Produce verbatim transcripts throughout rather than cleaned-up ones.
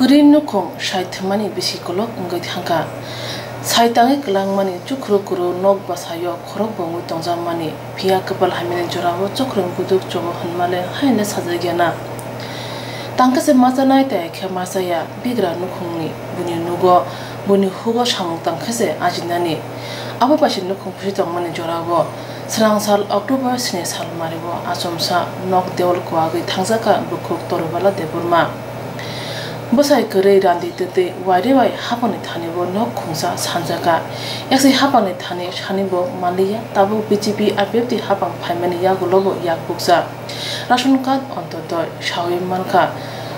Kwrwi nukhung sai thwngmani bisi kolok wngwi thangkha. Sai tangwi kwlangmani chukhru kuru nok bwsaio khorok bo wngwi tongjakmani, phiya kwpal hamyani jorao chukhru buduk chobo hwnmale haino sajakya na. Tangkhe se machanai tei khe machaya bigra nukhungni, buni nugo, buni hugo samung tangkhe se ajinani. Abo bai se nukhung pusi tongmani jorao. Swrang sal October sini sal mario achomsa nok dewal kwagwi thangjakha bukhuk Torubala Debbarma. Bwsai kwrwi randi twtwi wairwi bai hapangni thani bo nok khungsa sanjakha. Yaksi hapangni thani sani bo manliya, tabuk B J P I P F T hapang phaimani yagulo bo yak bukcha. Ration card Antyodoi sawi mankha.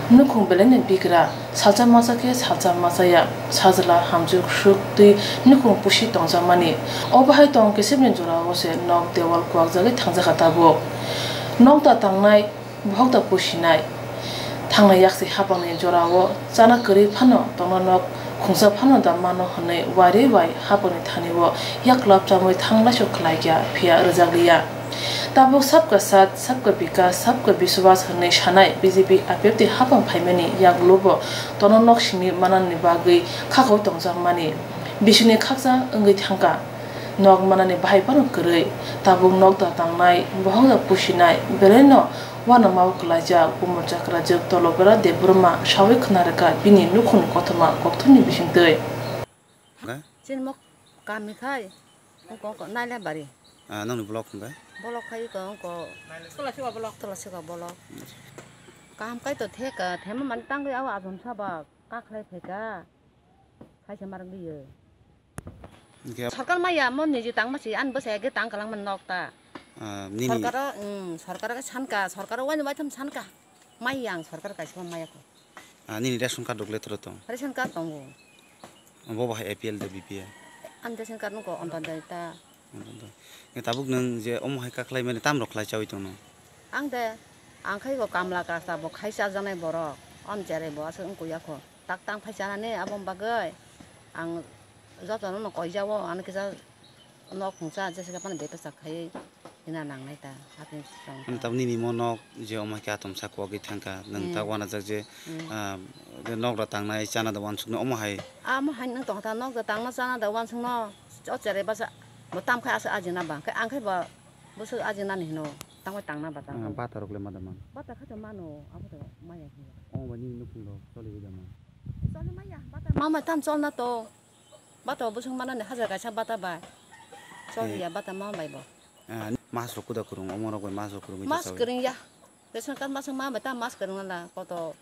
Nukhung belaino bigra. Salsa masa khe salsa masaya, sajla hamjwk swk twi nukhung pusi tongjakmani. O bahai tong kisipni jorao se nok dewal kwakjagwi thangjakha tabuk. Nok da tangnai, bohok da pusinai. Thangnai yaksi hapangni jorao chana kwrwi phano tongna nok khungsa phano da mano hwnwi wairwi bai hapangni thanio yaklap chamwi thanglaiso khlaikha phiya rwjakliya. Tabuk sabka saath, sabka bikas, sabka biswas hwnwi sanai B J P I P F T hapang phaimani yagulo bo tono nok simi manani bagwi khakao tongjakmani bisingni khaksa wngwi thangkha. Nok manani bahai phano kwrwi, tabuk nok da tangnai, bohok da pusinai, belaino uanama o kwlaijak, bumung chakrajwk Tolobela Debbarma sawi khna rwkha bini nukhungni kothoma kokthumni bisingtwi. Chini mok kami khai, ongko ongko naila bari. Ah, nangni block hwnba? Block khai ko ongko. Tola sika block. Tola sika block. Kaham kai to theka, thema mani tangwi awa ajom saba, kakhlai phaika. Khaisa marang liyo. Hingke. Sarkar maya mo niji tang masi, an bwsai age tang kalang man nok ta. Ah, nini. Sarkar, mm, sarkar ke sanka, sarkar wani waitham sanka. Maya ang sarkar kaisa maya ko. Ah, nini ration card rok le toro tong? Ration card tongo. Bo bahai A P L de B P L? Ang ration card nungko Antyodoi ta. Antyodoi. Nge tabuk nung je omo hai kaklai mani tam rok khlai chawi tongno? Ang de, ang khai bo kamla kasa bo khai chajaknai borok. Om cherai bo aswk wngkui yakho. Tak tang phai chanani aboni bagwi ang jotono no koijao, ano kisa nok khungsa jesa phano beta chak khai. Hina nangnai ta, hapni song ta. Ang tabuk nini mo nok je omo hai khe atom sa kwagwi thangkha, nwng ta, hmm, uanajak je, hmm, ah, je nok da tangnai chana da uansuknai omo hai. Amo hai nwng tongkha ta, nok da tangna chana da uansukno, o cherai basa, bo tam khai asa ajina ba, khai ang khai ba, bwswk ajinani hino, tangbai tangna ba tangbai. Ah, bata rok le ma da man? Bata kha to mano, abo to maya hiya. Omo bai nini nukhung rok choli wi da man? Choli maya, bata mama tam cholna to. Bata bo bwswk manani hajar kaisa bata bai. Chol, eh, ya bata ma bai bo. Ah, mas rok kuda kwrwng, omo rok bai mas rok kwrwngwi. Mas kwrwng ya. Ration card mas ma bai ta mas kwrwng la koto.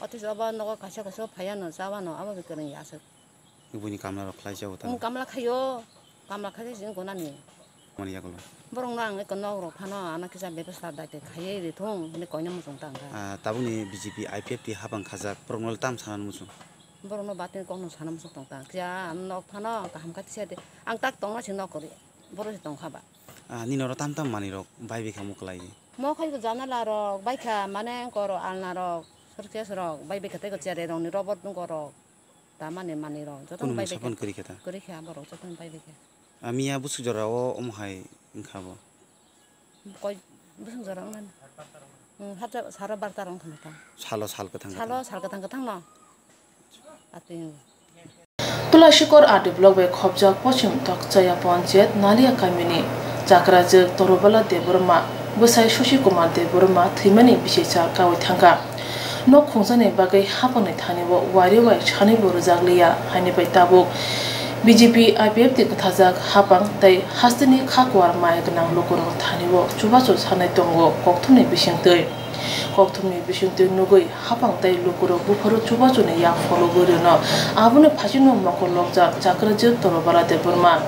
Office obo nogo kaisa kaisa phaiya no chawa no abo bai kwrwng ya aswk. Buini kamla rok khlai jago ta. Kamla khaio. Kamla khaio jing gonani. Mani yagulo. Borok no ang eko nok rok phano ano kisa bebasta daite khaiwi rithung hinwi koina muchung ta ang kha. Ah, tabukni B J P I P F T hapang khajak borok no tam sana muchung. Borok no batini kok no sana muchung tong ta ang kha. Nok phano kaham kha tisa de. Ang tak tongna si nok kwrwi. Borok se tong kha ba. Ah, nini oro tam tam manwi rok bai bai kha muklai. Mo khai ko janala rok bai kha mane koro alna rok, suitcase rok bai bai kha tei ko cherai rok ni robot nung rok. Tamani manwi rok joto kunu bai bai kha. Kwrwi kha ta? Kwrwi kha borok joto bai bai kha. Ah, miya bwswk jora o omo hai wngkha bo? Koi bwswk jora wngnani? Hmm, hapjak saro barta rok wngkha ta. Salo sal kwthang kwthang. Salo sal kwthang kwthang no. Atwi. Tulashikor R D block bai khopjak Pochim Tokchaya Panchayat Nalia kamini chakrajwk Torubala Debbarma bwsai Sushi Kumar Debbarma thwimani bisi cha kawi thangkha. Nok khungjakni bagwi hapangni thani o wairwi bai sani bo rwjak liya, haini bai tabuk B J P I P F T kwthajak hapang tei hasteni kha kuar maya gwnang lukurokni thani o chubachu sanai tongo kokthumni bisingtwi. Kokthumni bisingtwi nugwi hapang tei lukurok bupharo chubachuni yak phologwi rwno. Aboni phaichino mokol lokjak chakrajwk Torubala Debbarma.